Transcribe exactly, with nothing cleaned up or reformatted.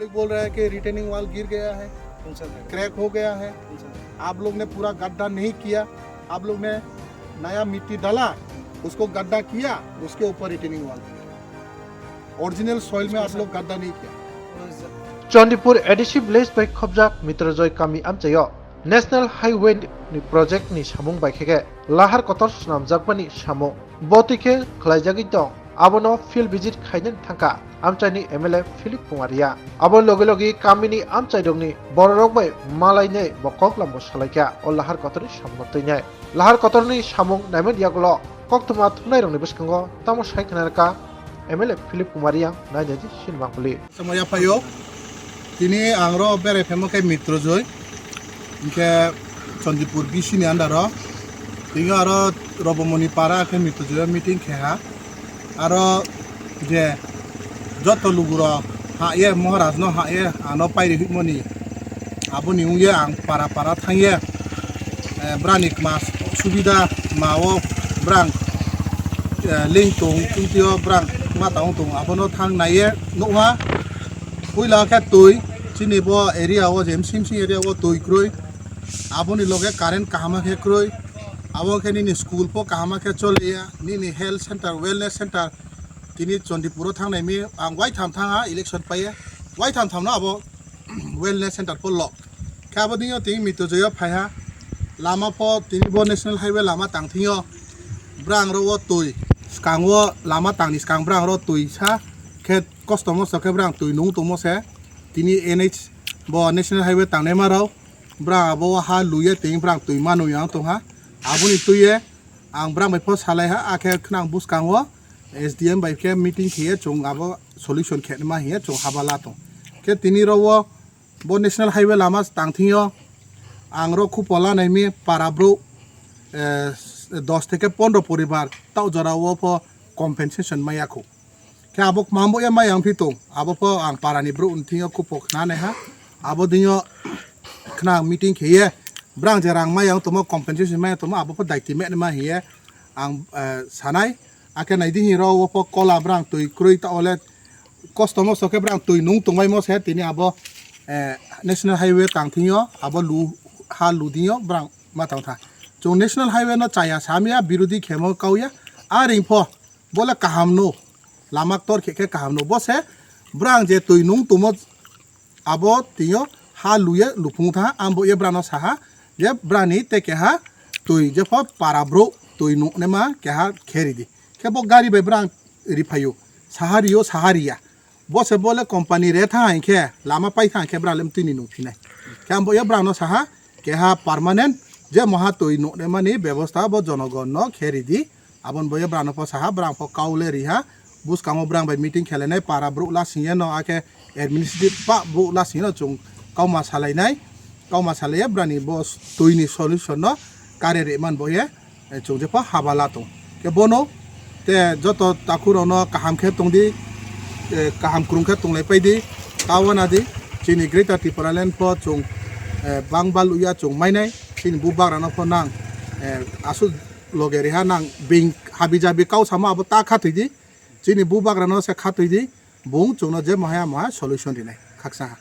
बोल रहा है कि रिटेनिंग वॉल गिर गया है, क्रैक हो गया है। आप लोग ने पूरा गड्ढा नहीं किया, आप लोग ने नया मिट्टी डाला, उसको गड्ढा किया, उसके ऊपर रिटेनिंग वॉल किया। ओरिजिनल सॉइल में आप लोग गड्ढा नहीं किया। Chandipur A D C village bai khobjak Mitrajoi kami amchaio National Highway ni project ni samung bai khe lahar kotor swnamjakmani samung. Bo twi khe khlaijagwi tong. Abono field visit khainani thangkha amchaini M L A Philip Kumar Reang. Aboni loge loge kamini amchairokni bororok bai malainai bo koklambo salaikha o lahar kotorni samungno twinai. Lahar kotorni samung naimani yagulo koktwma thumnairokni bwskango tamo sai khna rwkha M L A Philip Kumar Reang nainai di sinimang puli. Tamo yaphaio. Tini ang ro berai phaimo khe Mitrojoi, hinkhe Chandipur B C ni under o. Tini aro Robomoni para khe Mitrojoi o meeting khe ha. Aro je joto lugu rok ha ye Maharaj no ha ye ano pairi hwimoni. Aboni wngye ang para para thangye, eh, brani kma subida ma o brang, eh, ling tong, tungtio brang ma tang tong, abono thang naiye nukha. Puila khe twi, chini bo area o je msing msing area o twi kwrwi, aboni loge current kahama khe kwrwi, abo khe nini school pho kahama khe choliya, nini health center, wellness center, tini Chandipur o thangnai mi ang waitham thangha election paiye, waitham thamno abo wellness center pho lok. Khe abo dingyo tini Mitrojoi o phaiha. Lama pho tini bo National Highway lama tang thingyo. Brang ro o twi skang o lama tangni skang brang ro twi sa khe kosto mosto khe brang twi nung tongmo se. Tini N H bo National Highway tangnai ma rok brang abo ha luye tini brang twi manu yang tongha. Aboni twiye ang brang bai pho salai ha, akhe khwnang buskang o S D M bai khe meeting khiye chwng abo solution khe ma hiye chwng habala tong. Khe tini ro o bo National Highway lama tang thingyo ang ro khupo lanai mi para bro, eh, dos theke pondro poribar tao jora o pho compensation maya khu. Khe abo mambo ya maya wngphi tong, abo pho ang para ni bro ni thingyo khupo khna nai ha. Abo dingyo khna meeting khiye brang je rang maya wng tongmo compensation maya tongmo abo pho daiti me ma hiye ang, eh, sanai. Akhe nai di hi ro o pho kola brang twi kwrwi ta ole kosto mosto khe brang twi nung tongbai mo se tini abo, eh, National Highway tang thingyo abo lu ha lu dingyo brang ma tang tha. Chwng National Highway no chaya samya birodhi khemo kauya a ring pho bo le kaham no lama ktor khe khe kaham no bo se brang je twi nung tongmo abo twiyo ha luye lupung tha ambo ye brano saha je brani te keha twi jepho para bro twi nuknema keha kheri di. Khe bo gari bai brang riphaio, saha rio, saha riya. Bo se bo le company re tha hai khe, lama pai tha hai khe bra lem twi ni nung phinai. Khe ang bo ye brang no saha, keha permanent je moha twi nuknai mani bebosta bo jonogon no khe ridi. Abon bo ye brang no pho saha, brang pho kau le riha. Bwskango brang bai meeting khe lainai, para brouh lasing ye no, akhe administrative pa brouh lasing ye no chwng kauma salai nai. Kauma salai ye brani bo twi ni solution no kare ri man bo ye. Eh, chwng jepho habala tong. Khe bono te joto takhurokno kaham khe tongdi, eh, kaham kwrwng khe tonglai paidi, ta wana di. Chini Greater Tipraland pho chwng, eh, bang baluya chwng mainai, chini bubagrano pho nang, eh, aswk loge reha nang bing habi jabi kau samo abo ta khatwi di, chini bubagrano se khatwi di, bung chwngno je moha moha solution rinai khaksa ha.